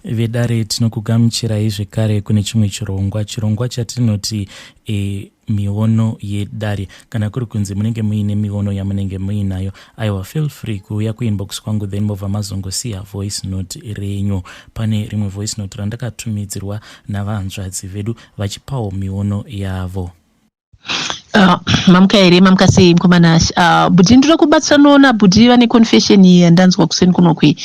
Vedare, tinokugamuchirai zvekare kune chimwe chirongwa, chirongwa chatinoti miono yedare. Kana kuri kunzi munenge muine miono yamunenge muinayo, aiwa, feel free kuuya kuinbox kwangu, then mobva mazongosiya voice note renyu. Pane rimwe voice note randakatumidzirwa navanzvadzi vedu vachipawo miono yavo. Mamuka here? Mamuka sei, mukomana? Bhudhi, ndinoda kubatsira noona bhudhi vane confession yandanzwa kuseni kunokwi.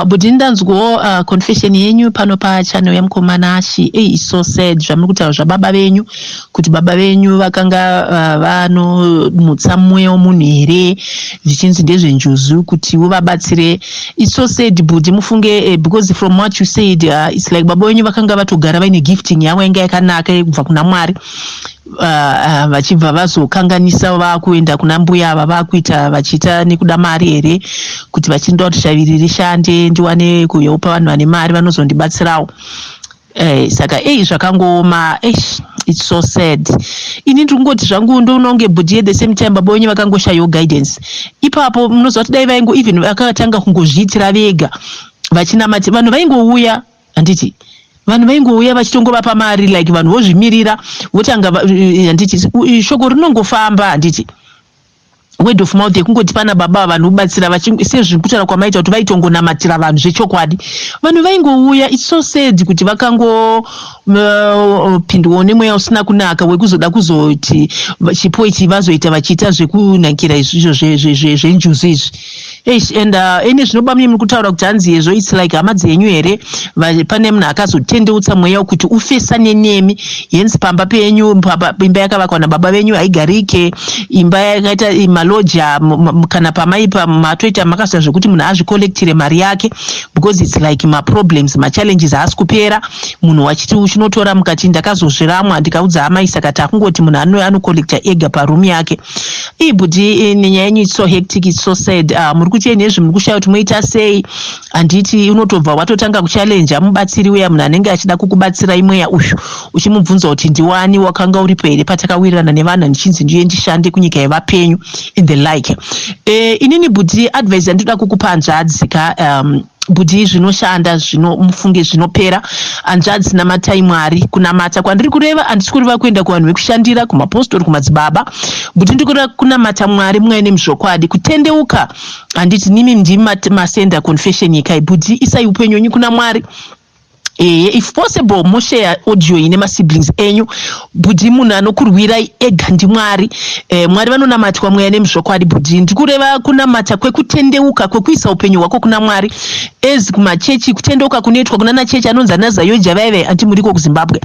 Bhudhi, ndanzwawo confession yenyu pano pachannel yamukomana Ashi. Ei, so sad zvamuri kutaura zvababa venyu, kuti baba venyu vakanga vanomutsa mweya womunhu here, zvichinzi ndezvenjuzu kuti uvabatsire. It's so sad, bhudhi, mufunge, because from what you said, it's like baba venyu vakanga vatogara vaine gifting yavo yanga yakanaka yekubva kuna Mwari, vachibva vazokanganisa, vakuenda kuna mbuya ava, vakuita vachiita nekuda mari here, kuti vachindoda kuti shaviri rishande, ndiwane kuyopa vanhu vane mari vanozondibatsirawo. Saka ei, zvakangooma. Eish, it's so sad. Ini ndiri kungoti zvangu ndononge bhudhi, at the same time baba wenyu vakangoshayiwo guidance ipapo. Munoziva kuti dai vaingo even vakatanga kungozviitira vega vachinamati, vanhu vaingouya, handiti? Vanhu vaingouya vachitongovapa mari, like vanhu vozvimirira, votanga, handiti? Shoko rinongofamba, handiti? Word of mouth yekungoti pana baba vanhu kubatsira, sezviri kutaura kwamaita kuti vaitongonamatira vanhu zvechokwadi, vanhu vaingouya. It's so sad kuti vakangopindwawo nemweya usina kunaka wekuzoda kuzoti chipo ichi vazoita vachiita zvekunakira izvizvo zvenjuzu izvi. Eish, and ene zvinoba mune muri kutaura kuti hanzi yezvo, it's like hama dzenyu here, pane munhu akazotendeutsa mweya wekuti ufesane nemi, hence pamba penyu, imba yakavakwa nababa venyu haigarike, imba yakaita maloja, kana pamaipa matoita makazoita zvekuti munhu azvicollectire mari yake, because it's like maproblems, machallenges haasi kupera. Munhu wachiti uchinotora mukati, ndakazozviramwa, ndikaudza amai, saka takungoti munhu anocollecta ega paroom yake. Ibhuti, nenyaya yenyu, it's so hectic, it's so sad. Muri kuti nezvi muri kushaya kuti moita sei, handiti? Unotobva watotanga kuchallenge mubatsiri uya, munhu anenge achida kukubatsirai, mweya uyu, uchimubvunza kuti ndiwani wakanga uripo here patakawirirana nevanhu, ndichinzi ndiye ndishande kunyika yevapenyu in the like. Inini bhuti, advice yandinoda kukupa, hanzvadzi ka, bhuti, zvinoshanda zvino, mufunge zvinopera. Hanzvadzi, namatai Mwari. Kunamata kwandiri kureva, handisi kureva kuenda kuvanhu vekushandira, kumapostori, kumadzibaba. Bhuti, ndiri kureva kunamata Mwari mweya nemuzvokwadi, kutendeuka, handiti? Nimi ndimi masenda confession yekai. Bhuti, isai upenyu hwenyu kuna Mwari. Ehe, if possible moshare audio ine masiblings enyu. Bhudhi, munhu anokurwirai ega ndiMwari. Mwari vanonamatwa mweya nemuzvokwadi. Bhudhi, ndikureva kunamata kwekutendeuka, kwekuisa upenyu hwako kuna Mwari, as kumachechi kutendeuka kunoitwa kuna nachechi anonzi ana ZAOGA vaive, anti muriko kuZimbabwe?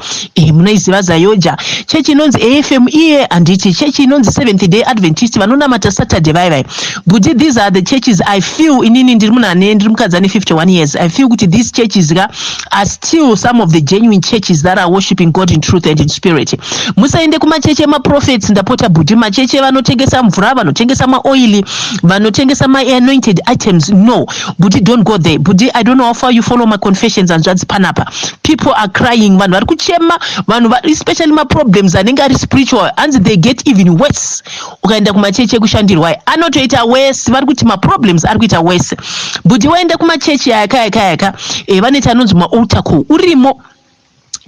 Munoiziva ZAOGA, chechi inonzi AFM iye, handiti? Chechi inonzi Seventh Day Adventist, vanonamata Saturday vaivai. Bhudhi, these are the churches I feel, inini ndiri munhu ane, ndiri mukadzi ane 51 years, I feel kuti these churches ka are still some of the genuine churches that are worshiping God in truth and in spirit. Musaende kumachechi emaprophets, ndapota bhudhi, machechi vanotengesa mvura, vanotengesa maoili, vanotengesa maanointed items. No, bhudhi, don't go there. Bhudhi, I don't know how far you follow my confessions, hanzvadzi. Panapa people are crying, vanhu vari kuchema, vanhu especially maproblems anenge ari spiritual, hanzi they get even worse ukaenda kumachechi ekushandirwa, anotoita worse. Vari kuti maproblems ari kuita worse. Bhudhi, waenda kumachechi aya kaya vanoita anonzi maaltar call. Urimo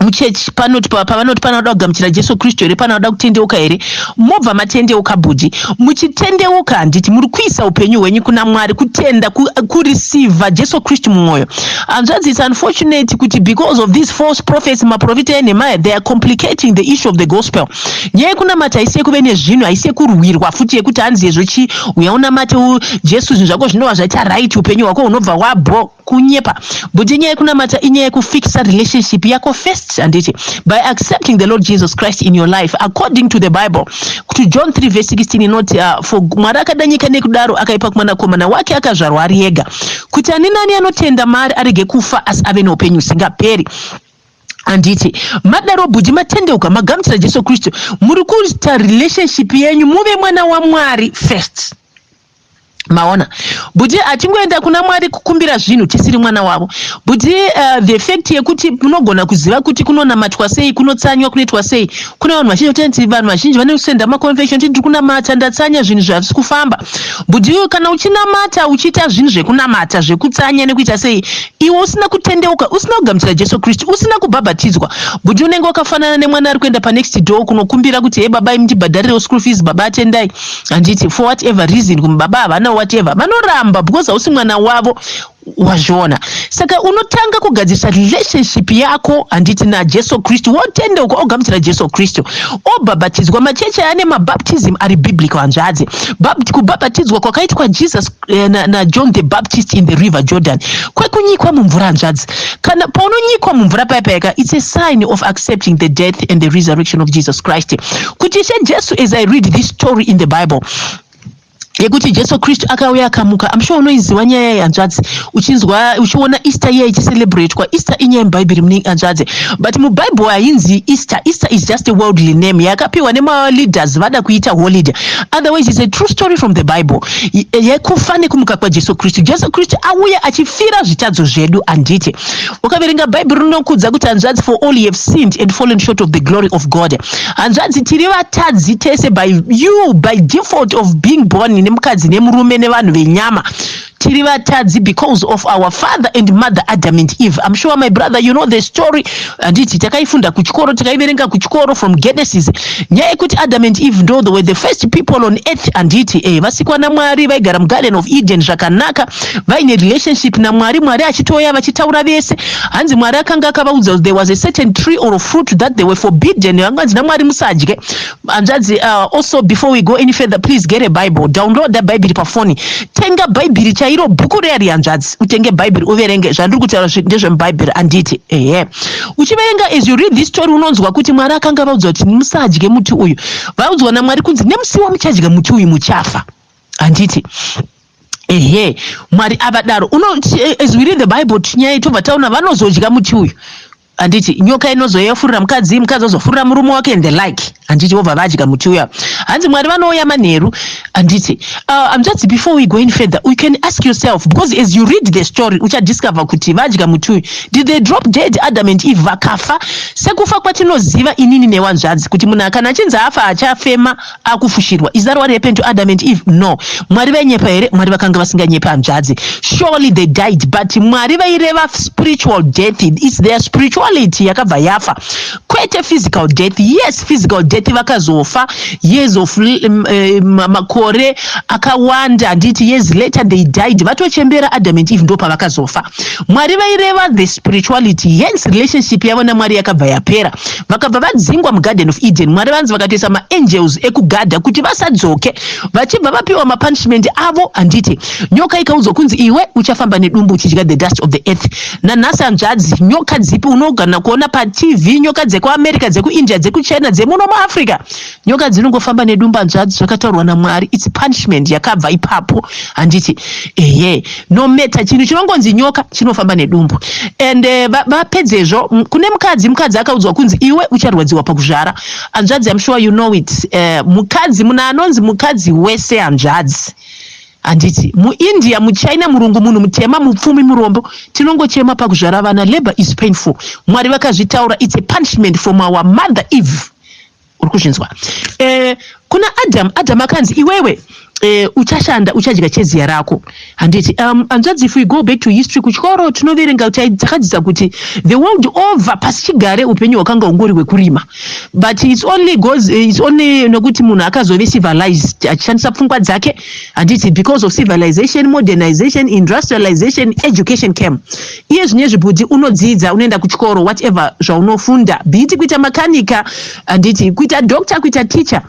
muchechi, panoti pavanoti panoda kugamuchira Jesu Kristu here, panoda kutendeuka here, mobva matendeuka. Bhudhi, muchitendeuka, handiti muri kuisa upenyu hwenyu kuna Mwari, kutenda kureceiva Jesu Kristu mumwoyo? Hanzvadzi, it's unfortunate kuti because of these false prophets, maprofita enhema, they are complicating the issue of the gospel. Nyaya yekunamata haisi yekuve nezvinhu, haisi yekurwirwa futi, yekuti hanzi yezvo chi uya unamate Jesu, zvinhu zvako zvinova zvaita right, upenyu hwako hunobva wabho. Kunyepa, but inyaya yekunamata inyaya yekufixa relationship yako first, handiti? By accepting the Lord Jesus Christ in your life according to the Bible, to John 3 verse 16 inoti, for Mwari akada nyika nekudaro akaipa kumwanakomana wake akazvarwa ari ega, kuti ani nani anotenda maari arege kufa asi ave neupenyu husingaperi, handiti? Madaro bhudhi, matendeuka, magamuchira Jesu Kristu, muri kuita relationship yenyu, muve mwana waMwari first. Maona, but hatingoenda kuna Mwari kukumbira zvinhu tisiri mwana wavo. But the fact yekuti munogona kuziva kuti kunonamatwa sei, kunotsanywa, kunoitwa sei. Kune vanhu vazhinji kuti vanhu vazhinji vanosenda maconfession kuti ndiri kunamata, ndatsanya, zvinhu zvavisi kufamba. But kana uchinamata, uchiita zvinhu zvekunamata, zvekutsanya nekuita sei, iwe usina kutendeuka, usina kugamuchira Jesu Kristu, usina kubhabhatidzwa, but unenge wakafanana nemwana ari kuenda panext door kunokumbira kuti, "He baba, mundibhadharirewo school fees." Baba atendai, handiti? For whatever reason, kuti baba havana whatever, vanoramba because hausi mwana wavo. Wazviona? Saka unotanga kugadzirisa relationship yako, handiti, naJesu Kristu. Wotendeuka, ogamuchira Jesu Kristu, obhabhatidzwa. Machechi ane mabaptism ari biblical, hanzvadzi. Kubhabhatidzwa kwakaitwa Jesus naJohn na the Baptist in the River Jordan, kwekunyikwa mumvura, hanzvadzi. Kana paunonyikwa mumvura paipaika, it's a sign of accepting the death and the resurrection of Jesus Christ, kuti Ishe Jesu, as I read this story in the Bible yekuti Jesu Kristu akauya, akamuka. I'm sure unoiziva nyaya yehanzvadzi, uchinzwa, uchiona Easter iya ichicelebratwa. Easter inyaya yemubhaibheri mune, hanzvadzi, but mubhaibheri hainzi Easter. Easter is just a worldly name yakapiwa nemaleaders vada kuita holiday. Otherwise it's a true story from the Bible yekufa nekumuka kwaJesu Kristu. Jesu Kristu auya achifira zvitadzo zvedu, handiti? Ukaverenga Bhaibheri rinokudza kuti, hanzvadzi, "For all you have sinned and fallen short of the glory of God." Hanzvadzi, tiri vatadzi tese by default of being born nemukadzi nemurume nevanhu venyama. Tiri vatadzi because of our father and mother, Adam and Eve. I'm sure, my brother, you know the story, handiti? Takaifunda kuchikoro, takaiverenga kuchikoro from Genesis, nyaya yekuti Adam and Eve ndo were the first people on earth, handiti? Vasikwa naMwari, vaigara muGarden of Eden zvakanaka, vaine relationship naMwari, Mwari achitoya vachitaura vese. Hanzi Mwari akanga akavaudza there was a certain tree or fruit that they were forbidden. Vanganzi naMwari musadye. Hanzvadzi, also before we go any further, please get a Bible, download the Bible pafoni, tenga Bhaibheri chairo, bhuku reyari, hanzvadzi, utenge Bhaibheri uverenge. Zvandiri kutaura ndezvemubhaibheri, handiti? Ehe, uchiverenga, as you read this story, unonzwa kuti Mwari akanga vaudza kuti musadye muti uyu. Vaudzwa naMwari kunzi nemusi wamuchadya muti uyu muchafa, handiti? Ehe, Mwari avadaro. As we read the Bible, tinyaya tobva taona vanozodya muti uyu, handiti? Nyoka inozoyafurira mukadzi, mukadzi ozofurira murume wake and the like, handiti? Vobva vadya muti uya. Hanzi Mwari vanouya manheru, handiti? Hanzvadzi, before we go in further, you can ask yourself, because as you read the story uchadiscover kuti vadya muti uyu, did they drop dead, Adam and Eve? Vakafa sekufa kwatinoziva inini newanzvadzi, kuti munhu kana achinzi afa achafema, akufushirwa? Is that what happened to Adam and Eve? No. Mwari vainyepa here? Mwari vakanga vasinganyepa, hanzvadzi. Surely they died, but Mwari vaireva spiritual death. It's their spirituality yakabva yafa, kwete physical death. Yes, physical death, vakazofa years of makore akawanda, handiti? Years later they died, vatochembera. Adam and Eve ndo pavakazofa. Mwari vaireva the spirituality, hence relationship yavo naMwari yakabva yapera. Vakabva vadzingwa muGarden of Eden. Mwari vanzi vakatoisa maangels ekugadha kuti vasadzoke, vachibva vapiwa mapunishment avo, handiti? Nyoka ikaudzwa kunzi, "Iwe uchafamba nedumbu uchidya the dust of the earth." Nanhasi, hanzvadzi, nyoka dzipi unogona kuona paTV? Nyoka dzekuAmerica, dzekuIndia, dzekuChina, dzemuno muAfrica, nyoka dzinongofamba nedumbu, hanzvadzi. Zvakataurwa naMwari. It's punishment yakabva ipapo, handiti? Ehe, no matter chinhu chinongonzi nyoka chinofamba nedumbu. And vapedzezvo, kune mukadzi. Mukadzi akaudzwa kunzi, "Iwe ucharwadziwa pakuzvara." Hanzvadzi, I'm sure you know it. Mukadzi, munhu anonzi mukadzi wese, hanzvadzi, handiti? MuIndia, muChina, murungu, munhu mutema, mupfumi, murombo, tinongochema pakuzvara vana. Labor is painful. Mwari vakazvitaura. It's a punishment from our mother Eve. Uri kuzvinzwa? Kuna Adam, Adam akanzi, "Iwewe uchashanda, uchadya cheziya rako," handiti? Hanzvadzi, if we go back to history, kuchikoro tinoverenga, takadzidza kuti the world over, pasi chigare, upenyu hwakanga hungori hwekurima. But it's only nokuti munhu akazove civilized achishandisa pfungwa dzake, handiti? Because of civilization, modernization, industrialization, education came. Iye zvinezvi kuti unodzidza, unoenda kuchikoro, whatever zvaunofunda, be it kuita makanika, handiti, kuita doctor, kuita teacher,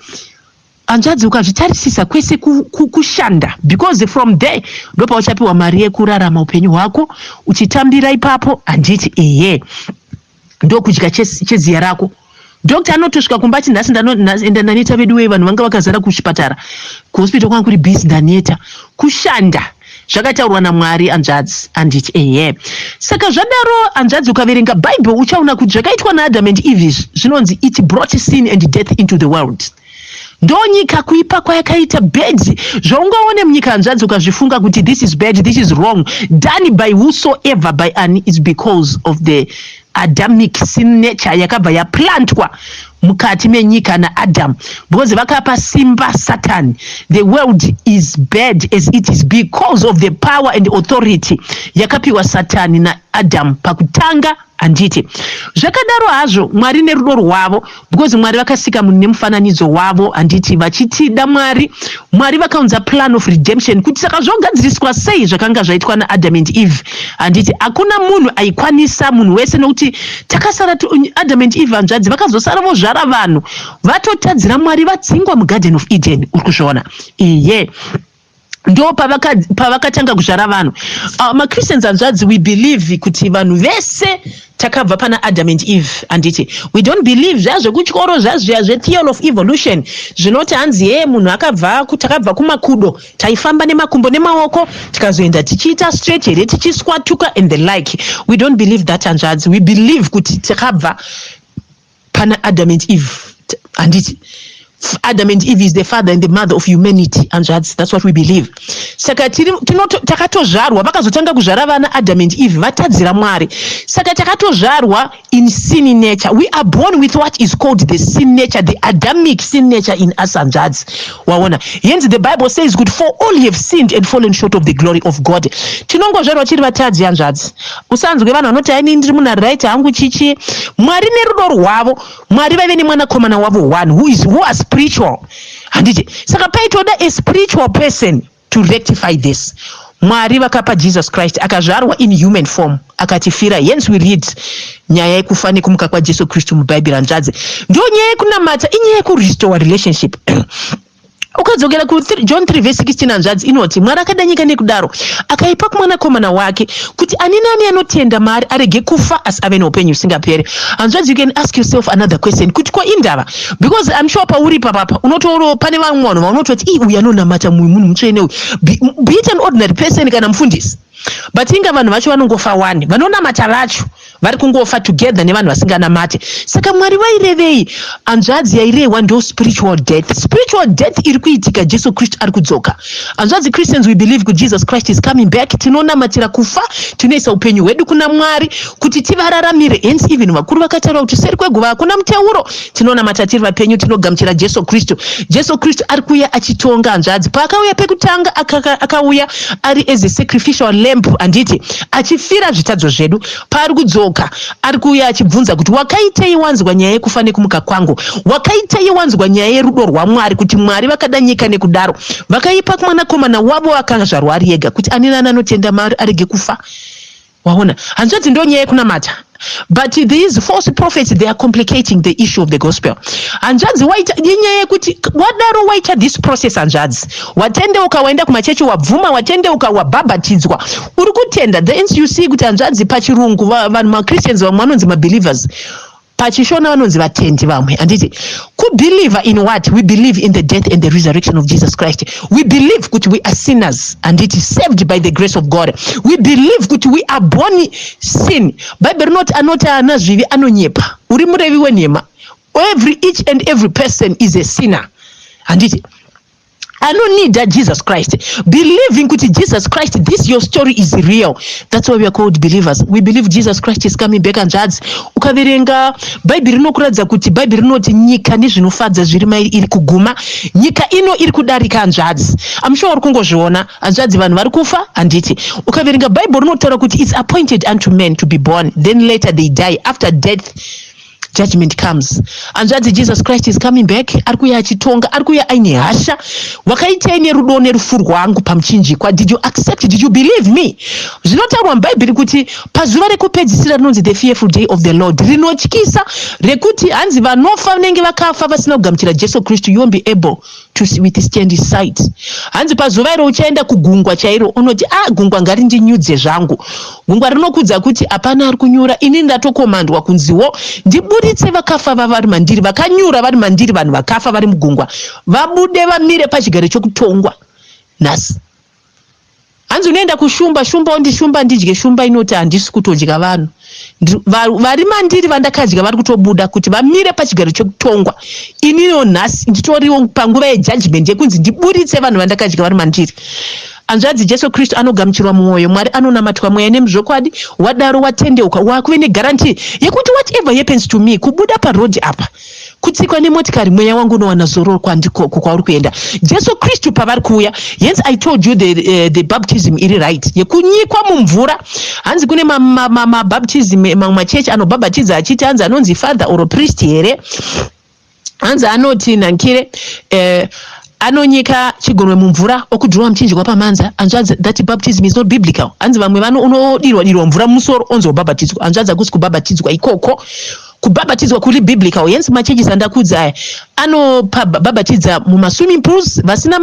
hanzvadzi, ukazvitarisisa kwese kushanda, because from there ndopauchapiwa mari yekurarama upenyu hwako uchitambira ipapo, handiti? Ehe, ndokudya cheziya rako. Doctor anotosvika kumba ati, "Nhasi enda ndaneta vedu wei, vanhu vanga vakazara kuchipatara, kuhospital kwanga kuri busy, ndaneta." Kushanda zvakataurwa naMwari, hanzvadzi, handiti? Ehe, saka zvadaro, hanzvadzi, ukaverenga Bible uchaona kuti zvakaitwa naAdam and Eve izvi zvinonzi it brought sin and death into the world. Ndonyika kuipa kwayakaita bad. Zvaungaone munyika, hanzvadzi, ukazvifunga kuti this is bad, this is wrong done by whosoever, by ani, is because of the Adamic sin nature yakabva yaplantwa mukati menyika naAdam, because vakapa simba Satan. The world is bad as it is because of the power and authority yakapiwa Satani naAdam pakutanga, handiti? Zvakadaro hazvo, Mwari nerudo rwavo, because Mwari vakasika munhu nemufananidzo wavo, handiti? Vachitida Mwari, Mwari vakaunza plan of redemption kuti saka zvogadziriswa sei zvakanga zvaitwa naAdam and Eve, handiti? Hakuna munhu aikwanisa, munhu wese, nokuti takasara Adam and Eve, hanzvadzi, vakazosara vozvara vanhu vatotadzira Mwari, vadzingwa muGarden of Eden. Uri kuzviona? Iye ndo pavakatanga kuzvara vanhu. MaChristians, hanzvadzi, we believe kuti vanhu vese takabva pana Adam and Eve, handiti? We don't believe zviya zvekutyoro, zvazviya zvetheory of evolution zvinoti hanzi ye munhu akabva, takabva kumakudo, taifamba nemakumbo nemaoko, tikazoenda tichiita straight here, tichiswatuka and the like. We don't believe that, hanzvadzi. We believe kuti takabva pana Adam and Eve, handiti? Adam and Eve is the father and the mother of humanity, hanzvadzi. That's what we believe. Saka takatozvarwa, vakazotanga kuzvara vana Adam and Eve vatadzira Mwari. Saka takatozvarwa in sin nature. We are born with what is called the sin nature, the Adamic sin nature in us, hanzvadzi. Waona? Hence the Bible says kuti for all have sinned and fallen short of the glory of God. Tinongozvarwa tiri vatadzi, hanzvadzi. Usanzwe vanhu vanoti, "Aini ndiri munhu ari right hangu," chichi. Mwari nerudo rwavo, Mwari vaive nemwanakomana wavo one who are spiritual, handiti? Saka paitoda a spiritual person to rectify this. Mwari vakapa Jesus Christ, akazvarwa in human form, akatifira. Hence we read nyaya yekufa nekumuka kwaJesu Kristu muBhaibheri, hanzvadzi. Ndo nyaya yekunamata, inyaya yekurestore relationship. Ukadzokera kuJohn 3 verse 16, hanzvadzi, inoti Mwari akada nyika nekudaro akaipa kumwanakomana wake kuti ani nani anotenda maari arege kufa asi ave neupenyu husingaperi. Hanzvadzi, you can ask yourself another question kuti ko indava? Because I'm sure pauri papapa unotooro pane vamwe vanhu vaunototi, "Ii, uyu anonamata, muyu munhu mutsvene uyu," be it an ordinary person kana mufundisi, but inga vanhu vacho vanongofa wani. Vanonamata vacho vari kungofa together nevanhu vasinganamate. Saka Mwari vairevei, hanzvadzi? Yairehwa ndo spiritual death. Spiritual death iri kuitika, Jesu Kristu ari kudzoka, hanzvadzi. Christians, we believe kuti Jesus Christ is coming back. Tinonamatira kufa, tinoisa upenyu hwedu kuna Mwari kuti tivararamire. Hence even vakuru vakataura kuti seri kweguva hakuna muteuro. Tinonamata tiri vapenyu, tinogamuchira Jesu Kristu. Jesu Kristu ari kuuya achitonga, hanzvadzi. Paakauya pekutanga, akauya ari as a sacrificial lamb, handiti, achifira zvitadzo zvedu. Paari kudzoka, ari kuuya achibvunza kuti wakaitei wanzwa nyaya yekufa nekumuka kwangu? Wakaitei wanzwa nyaya yerudo rwaMwari, kuti Mwari vakada nyika nekudaro vakaipa kumwanakomana wavo akazvarwa ari ega, kuti ani nani anotenda maari arege kufa? Waona, hanzvadzi? Ndo nyaya yekunamata. But these false prophets, they are complicating the issue of the gospel, hanzvadzi. Waita inyaya yekuti wadaro, waita this process, hanzvadzi, watendeuka, waenda kumachechi, wabvuma, watendeuka, wabhabhatidzwa, uri kutenda. Then you see kuti, hanzvadzi, pachirungu vanhu maChristians vamwe vanonzi mabelievers, pachishona vanonzi vatendi vamwe, handiti? Kubelieve in what? We believe in the death and the resurrection of Jesus Christ. We believe kuti we are sinners, handiti, saved by the grace of God. We believe kuti we are born sin. Bhaibheri rinoti anoti haana zvivi anonyepa, uri murevi wenhema. Every each and every person is a sinner, handiti, anonida Jesus Christ, believing kuti Jesus Christ, this your story is real. That's why we are called believers. We believe Jesus Christ is coming back, hanzvadzi. Ukaverenga Bhaibheri, rinokuratidza kuti Bhaibheri rinoti nyika nezvinofadza zviri mairi iri kuguma. Nyika ino iri kudarika, hanzvadzi. I'm sure uri kungozviona, hanzvadzi, vanhu vari kufa, handiti? Ukaverenga Bhaibheri, rinotaura kuti it's appointed unto men to be born, then later they die. After death, judgment comes, hanzvadzi. Jesus Christ is coming back. Ari kuuya achitonga, ari kuuya aine hasha. Wakaitei nerudo nerufu rwangu pamuchinjikwa? Did you accept? Did you believe me? Zvinotaurwa muBhaibheri kuti pazuva rekupedzisira rinonzi the fearful day of the Lord, rinotyisa, rekuti hanzi vanofa vanenge vakafa vasina kugamuchira Jesu Kristu, you won't be able to withstand his sight. Hanzi pazuva iro uchaenda kugungwa chairo, unoti, "A, gungwa ngarindinyudze zvangu." Gungwa rinokudza kuti hapana ari kunyura, ini ndatokomandwa kunziwo ndiburitse vakafa vavari mandiri, vakanyura vari mandiri. Vanhu vakafa vari mugungwa vabude vamire pachigaro chokutongwa nhasi. Hanzi unoenda kushumba, "Shumba, undishumba ndidye." Shumba inoti, "Handisi kutodya vanhu." Vari mandiri vandakadya vari kutobuda kuti vamire pachigaro chekutongwa. Ininiwo nhasi nditoriwo panguva yejudgment yekunzi ndiburitse vanhu vandakadya vari mandiri. Hanzvadzi, Jesu Kristu anogamuchirwa mumwoyo, Mwari anonamatwa mweya nemuzvokwadi. Wadaro watendeuka, wakuve neguarantee yekuti whatever happens to me, kubuda parodhi apa, kutsikwa nemotikari, mweya wangu unowana zororo kwauri kuenda, Jesu Kristu pavari kuuya. Hence I told you the baptism iri right yekunyikwa mumvura. Hanzi kune mabaptism, mamwe machechi anobhabhatidza achiti hanzi anonzi father or priest here, hanzi anoti nankire anonyika chigunwe mumvura okudhirowa muchinjikwa pamanza. Hanzvadzi, that baptism is not biblical. Hanzi vamwe vano unodirwa dirwa mvura mumusoro onzi wobhabhatidzwa. Hanzvadzi, hakusi kubhabhatidzwa ikoko. Kubhabhatidzwa kuri biblical, hence machurches andakudza aya anobhabhatidza mumaswimming pools, vasina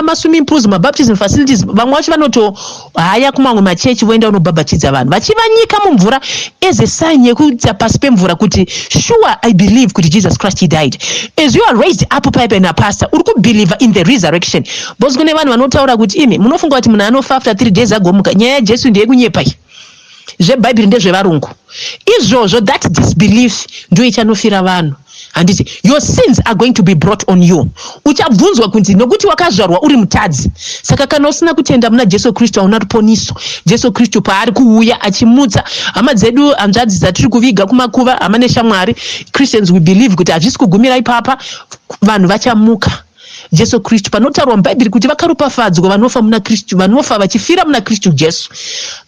maswimming pools, mabaptism facilities, vamwe vacho vanotohaya kumamwe machechi, voenda unobhabhatidza vanhu vachivanyika mumvura as a sign yekuita pasi pemvura kuti sure, I believe kuti Jesus Christ, he died. As you are raised up paipe napastor, uri kubelieve in the resurrection, because kune vanhu vanotaura kuti imi munofunga kuti munhu anofa after 3 days agomuka. Nyaya yaJesu ndeyekunyepa iyi, zvebhaibheri ndezvevarungu izvozvo. That disbelief ndo ichanofira vanhu, handiti? Your sins are going to be brought on you. Uchabvunzwa kunzi nokuti wakazvarwa uri mutadzi. Saka kana usina kutenda muna Jesu Kristu, hauna ruponiso. Jesu Kristu paari kuuya achimutsa hama dzedu, hanzvadzi dzatiri kuviga kumakuva, hama neshamwari, Christians, we believe kuti hazvisi kugumira ipapa, vanhu vachamuka. Jesu Kristu panotaurwa mubhaibheri kuti vakaropafadzwa vanofa muna Kristu, vanofa vachifira muna Kristu Jesu.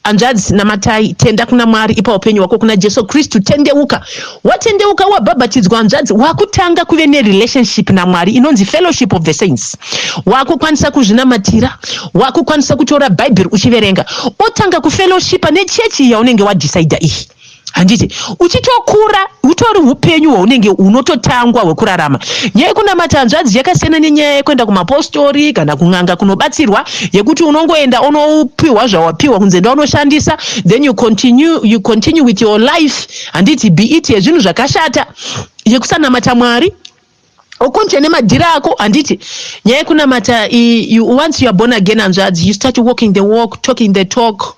Hanzvadzi, namatai, tenda kuna Mwari, ipa upenyu hwako kuna Jesu Kristu, tendeuka. Watendeuka, wabhabhatidzwa, hanzvadzi, wakutanga kuve nerelationship naMwari inonzi fellowship of the saints. Wakukwanisa kuzvinamatira, wakukwanisa kutora Bhaibheri uchiverenga, otanga kufellowshipa nechechi yaunenge wadhisaidha iyi, handiti? Uchitokura utori upenyu hwaunenge unototangwa hwekurarama. Nyaya yekunamata, hanzvadzi, yakasiyana nenyaya yekuenda kumapostori kana kun'anga kunobatsirwa, yekuti unongoenda unopiwa zvawapiwa kunze ndaunoshandisa, then you continue with your life, handiti? Be it yezvinhu zvakashata, yekusanamata Mwari, okonje nemadhiri ako, handiti? Nyaya yekunamata, once you are born again, hanzvadzi, you start walking the walk, talking the talk,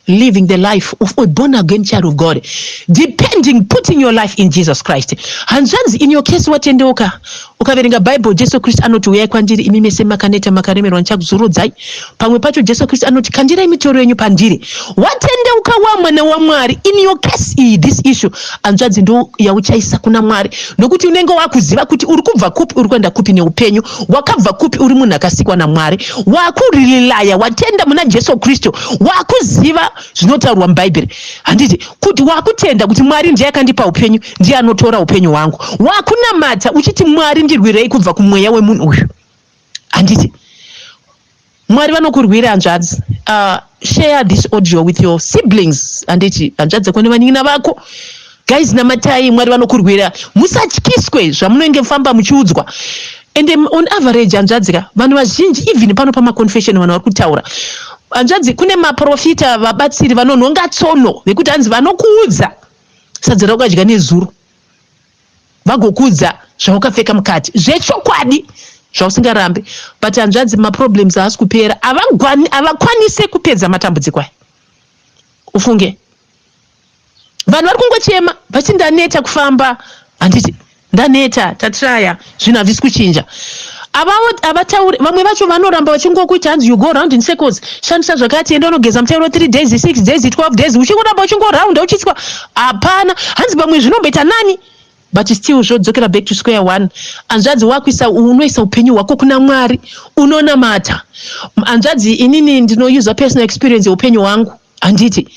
living the life of a born again child of God, depending, putting your life in Jesus Christ. Hanzvadzi, in your case watendeuka, ukaverenga Bible, Jesu Kristu anoti, "Uyai kwandiri imi mese makaneta makaremerwa, ndichakuzorodzai." Pamwe pacho Jesu Kristu anoti, "Kandirai mitoro yenyu pandiri." Watendeuka, wamwana waMwari. In your case iyi, this issue, hanzvadzi, ndo yauchaisa kuna Mwari, nokuti unenge wakuziva kuti uri kubva kupi, uri kuenda kupi neupenyu. Wakabva kupi? Uri munhu akasikwa naMwari, wakurilaya, watenda muna Jesu Kristu, wakuziva zvinotaurwa mubhaibheri, handiti? Kuti wakutenda kuti Mwari ndiye akandipa upenyu, ndiye anotora upenyu hwangu. Wakunamata uchiti, "Mwari, ndirwirei kubva kumweya wemunhu uyu," handiti? Mwari vanokurwira, hanzvadzi. Share this audio with your siblings, handiti? Hanzvadzi kune vanin'ina vako. Guys, namatai, Mwari vanokurwira. Musatyiswe zvamunenge famba muchiudzwa. And on average, hanzvadzi ka, vanhu vazhinji, even pano pamaconfession, vanhu vari kutaura, hanzvadzi, kune maprofita, vabatsiri vanonhonga tsono vekuti hanzi vanokuudza sadza raukadya nezuro, vagokuudza zvaukapfeka mukati zvechokwadi zvausingarambi. But hanzvadzi, maproblems haasi kupera, havakwanise kupedza matambudziko aya. Ufunge vanhu vari kungochema vachiti, "Ndaneta kufamba," handiti? "Ndaneta, tatraya, zvinhu hazvisi kuchinja." Havatauri. Vamwe vacho vanoramba vachingokuita, hanzi you go round in circles, shandisa zvakati, enda unogeza mutauro 3 days, 6 days, 12 days, uchingoramba uchingoraunda uchitwa, hapana. Hanzi pamwe zvinomboita nani, but still zvodzokera back to square one. Hanzvadzi, wakuisa, unoisa upenyu hwako kuna Mwari, unonamata. Hanzvadzi, inini ndinousa personal experience yeupenyu hwangu, handiti?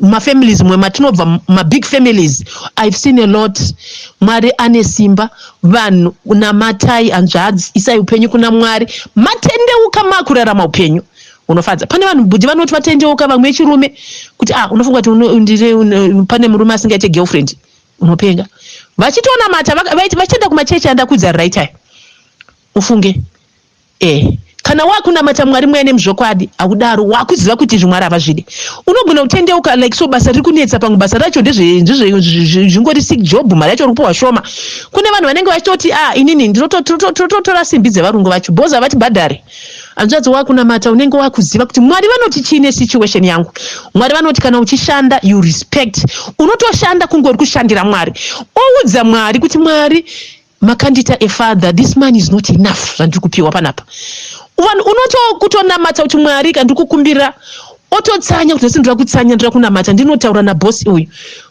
Mafamilies mwe matinobva, mabig families, I've seen a lot. Mwari ane simba. Vanhu namatai, hanzvadzi, isai upenyu kuna Mwari. Matendeuka, makurarama upenyu unofadza. Pane vanhu bhudhi vanoti vatendeuka, vamwe vechirume, kuti ah, unofunga kuti pane murume asingaite girlfriend? Unopenga. Vachitonamata, vachienda kumachechi andakudza right time. Ufunge, kana wakunamata Mwari mweya nemuzvokwadi, haudaro, wakuziva kuti izvi Mwari havazvidi. Unogona kutendeuka like so, basa riri kunetsa, pamwe basa racho ndezvingori sick job, mari yacho uri kupiwa shoma. Kune vanhu vanenge vachitoti, ah, inini ndinototora simbi dzevarungu vacho, bhozi havatibhadhare. Hanzvadzi, wakunamata unenge wakuziva kuti Mwari vanoti chii nesituation yangu. Mwari vanoti kana uchishanda, you respect, unotoshanda kunge uri kushandira Mwari. Oudza Mwari kuti, "Mwari, makandiita a father. This man is not enough zvandiri kupiwa panapa." Vanhu unotokutonamata kuti, "Mwari, kandiri kukumbira." Ototsanya kuti, "Nhasi ndinoda kutsanya, ndoda kunamata, ndinotaura nabhosi uyu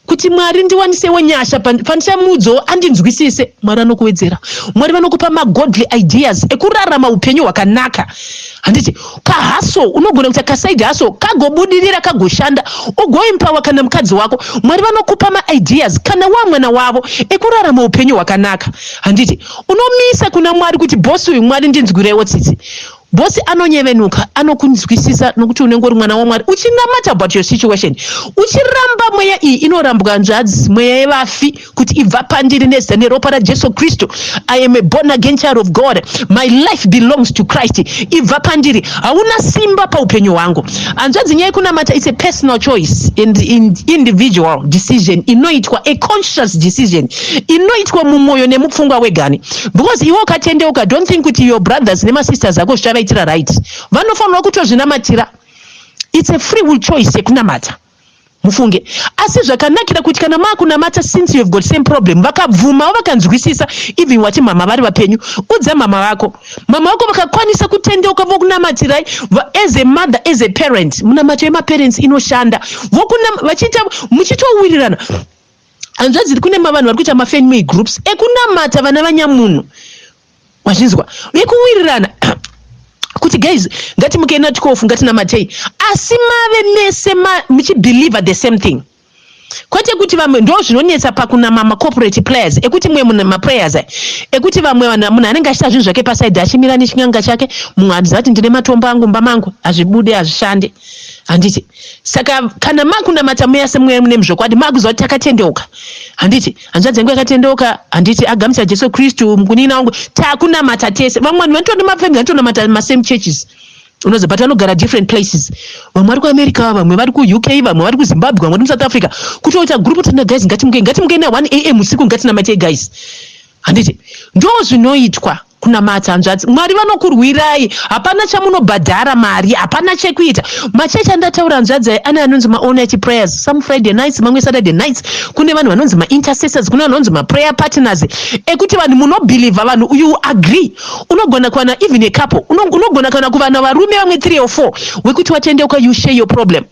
kuti Mwari ndiwanisewo nyasha pandichamuudzawo andinzwisise." Mwari anokuwedzera. Mwari vanokupa magodly ideas ekurarama upenyu hwakanaka, handiti? Kahustle unogona kuita kaside hustle kagobudirira, kagoshanda, ugoempower kana mukadzi wako. Mwari vanokupa maideas kana wamwana wavo ekurarama upenyu hwakanaka, handiti? Unomisa kuna Mwari kuti, "Bhosi uyu, Mwari ndinzwirewo tsitsi." Bhosi anonyevenuka, anokunzwisisa nokuti unenge uri mwana waMwari uchinamata about your situation, uchiramba mweya iyi. Inorambwa, nzvadzi, mweya yevafi, kuti ibva pandiri nezita neropa raJesu Kristu. I am a born again child of God. My life belongs to Christ. Ibva pandiri, hauna simba paupenyu hwangu. Hanzvadzi, nyaya yekunamata, it's a personal choice and individual decision inoitwa, a conscious decision inoitwa mumwoyo nemupfungwa wegani, because iwe ukatendeuka, don't think kuti your brothers nemasisters ako zvichavaitira right. Vanofanirwa kutozvinamatira. It's a free will choice yekunamata, mufunge. Asi zvakanakira kuti kana maakunamata, since you have got same problem, vakabvumawo, vakanzwisisa, even wati mama vari vapenyu, udza mama vako. Mama vako vakakwanisa kutendeuka, vokunamatirai as a mother, as a parent. Munamato yemaparents inoshanda. Vachiita muchitowirirana. Hanzvadzi, kune mavanhu vari kuita mafamily groups ekunamata vana vanyamunhu, wazvinzwa? Ekuwirirana kuti, "Guys, ngatimukei na12, ngatinamatei," asi mave mese muchibelieve the same thing, kwete kuti vamwe. Ndo zvinonetsa pakunama macorporate prayers, ekuti mumwe munhu, maprayers aya ekuti vamwe vanhu, munhu anenge achiita zvinhu zvake paside, achimira nechinyanga chake, mumwe aziva kuti ndine matombo angu mumba mangu. Hazvibude, hazvishande, handiti? Saka kana makunamata muya semweya mune muzvokwadi, makuziva kuti takatendeuka, handiti? Hanzvadzi yangu yakatendeuka, handiti? Agamuchira Jesu Kristu, mukunina wangu, takunamata tese. Vamwe vanhu vanotoda mafamily vanotonamata masame churches, unoziva, but vanogara different places. Vamwe vari kuAmerica, vamwe vari kuUK, vamwe vari kuZimbabwe, vamwe vari muSouth Africa. Kutoita group, tina guys, ngatimukei, ngatimukei na1 a.m. usiku, ngatinamatei guys, handiti? Ndo zvinoitwa kunamata, hanzvadzi. Mwari vanokurwirai. Hapana chamunobhadhara mari, hapana chekuita. Machechi andataura, hanzvadzi, ane anonzi maall night prayers, some Friday nights, mamwe Saturday nights. Kune vanhu vanonzi maintercessors, kune vanhu vanonzi maprayer partners, ekuti vanhu munobelieva, vanhu you agree. Unogona kuwana even a couple, unogona kana kuvana varume vamwe 3 or 4 wekuti watendeuka, you share your problem,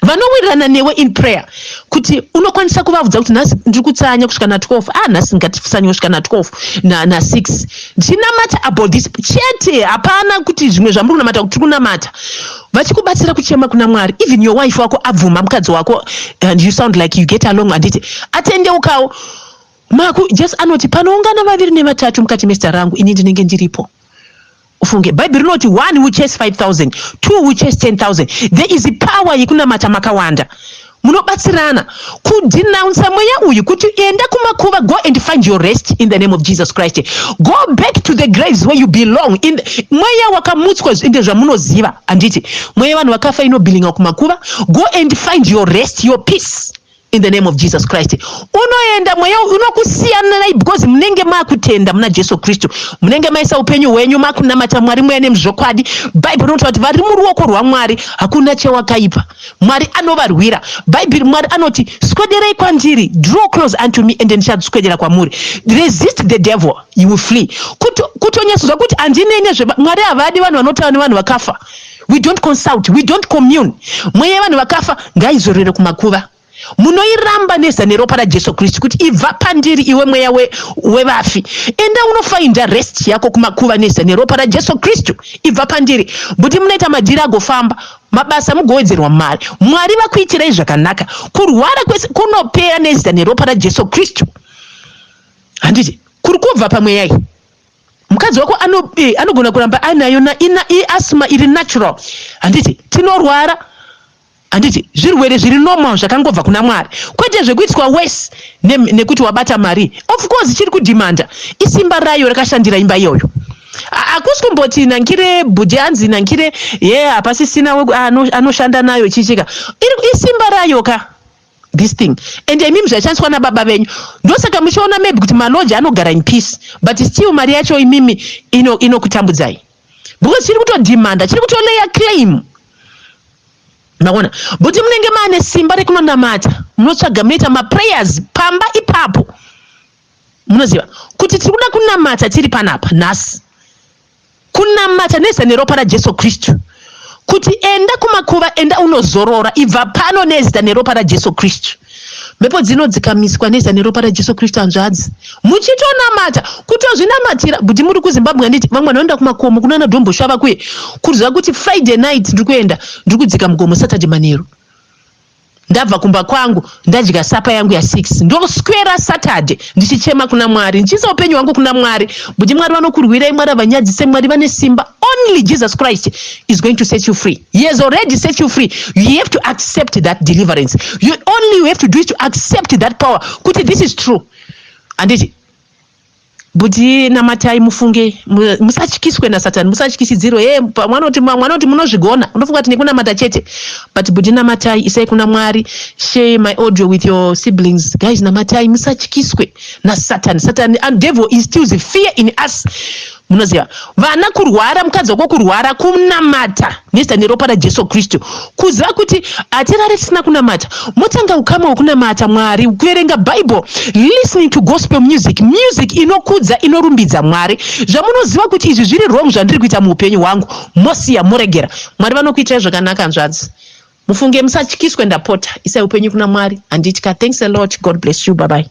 vanowirirana newe in prayer, kuti unokwanisa kuvabvudza kuti, "Nhasi ndiri kutsanya kusvika na12. Ah, nhasi ngatisanye kusvika na12 na6, ndinamata about this chete. Hapana kuti zvimwe zvamuri kunamata, kuti tiri kunamata." Vachikubatsira kuchema kuna Mwari. Even your wife wako abvuma, mukadzi wako, and you sound like you get along, handiti? Atendeukawo. Maku Jesu anoti, "Panoungana vaviri nevatatu mukati mezita rangu, ini ndinenge ndiripo." Ufunge, Bhaibheri rinoti one will chase 5000, two will chase 10,000. There is power yekunamata makawanda, munobatsirana kudenounsa mweya uyu kuti enda kumakuva. Go and find your rest in the name of Jesus Christ. Go back to the graves where you belong. Mweya wakamutswa ende zvamunoziva, handiti? Mweya vanhu vakafa inobelonga kumakuva. Go and find your rest, your peace in the name of Jesus Christ. Unoenda, mweya unokusiyanai, because munenge makutenda muna Jesu Kristu, munenge maisa upenyu hwenyu, makunamata Mwari mweya nemuzvokwadi. Bhaibheri rinotaura kuti vari muruoko rwaMwari hakuna chewakaipa, Mwari anovarwira. Bhaibheri, Mwari anoti, "Swederei kwandiri, draw close unto me, and ndichaswedera kwamuri. Resist the devil, you will flee." Kutonyatsozva kuti handinei nezve Mwari havadi vanhu vanotaura nevanhu vakafa. We don't consult, we don't commune. Mweya yevanhu vakafa ngaizorere kumakuva. Munoiramba nezita neropa raJesu Kristu kuti ibva pandiri, iwe mweya wevafi. Enda unofinda rest yako kumakuva nezita neropa raJesu Kristu. Ibva pandiri. Mbuti munoita madhiri agofamba, mabasa mugowedzerwa mari, Mwari vakuitirai zvakanaka. Kurwara kwese kunopera nezita neropa raJesu Kristu, handiti? Kuri kubva pamweya iyi, mukadzi wako anogona kuramba ainayo iasthma iri natural, handiti? Tinorwara, handiti? Zvirwere zviri normal zvakangobva kuna Mwari, kwete zvekuitwa wese nekuti wabata mari. Of course chiri kudhimanda isimba rayo rakashandira imba iyoyo. Hakusi kumboti nangire bhudhi, hanzi nangire ye hapasisina anoshanda nayo chichika. Isimba rayo ka this thing. And imimi zvashandiswa nababa venyu, ndosaka muchiona maybe kuti maloja anogara in peace, but still mari yacho imimi inokutambudzai ino. Because chiri kutodhimanda, chiri kutoleya claim. Maona, but munenge maane simba rekunonamata, munotsvaga, munoita maprayers pamba ipapo. Munoziva kuti tiri kuda kunamata tiri panapa nhasi, kunamata nezita neropa raJesu Kristu, kuti enda kumakuva, enda unozorora, ibva pano nezita neropa raJesu Kristu. Mhepo dzinodzikamiswa nezita neropa raJesu Kristu. Hanzvadzi, muchitonamata, kutozvinamatira. But muri kuZimbabwe, handiti? Vamwe vanoenda kumakomo kunana Domboshava kuye, kuziva kuti Friday night ndiri kuenda, ndiri kudzika mugomo Saturday manheru. Ndabva kumba kwangu, ndadya supper yangu ya6, ndoswera Saturday ndichichema kuna Mwari, ndichiisa upenyu hwangu kuna Mwari. But Mwari vanokurwirai, Mwari havanyadzise, Mwari vane simba. Only Jesus Christ is going to set you free. He has already set you free. You have to accept that deliverance. You only you have to do is to accept that power, kuti this is true, handiti? But namatai, mufunge, musatyiswe naSatani, musatyisidzirwe. Ye, mwanoti munozvigona, unofunga kuti nekunamata chete. But namatai, isai kuna Mwari. Share my audio with your siblings, guys. Namatai, musatyiswe naSatani. Satan and devil instills fear in us. Munoziva, vana kurwara, mukadzi wako kurwara, kunamata nezita neropa raJesu Kristu, kuziva kuti hatirare tisina kunamata. Motanga ukama hwekunamata Mwari, kuverenga Bible, listening to gospel music, music inokudza, inorumbidza Mwari. Zvamunoziva kuti izvi zviri wrong zvandiri kuita muupenyu hwangu, mosiya, moregera. Mwari vanokuitirai zvakanaka, hanzvadzi. Mufunge, musatyiswe, ndapota. Isai upenyu kuna Mwari, handitya. Thanks a lot. God bless you. Bye bye.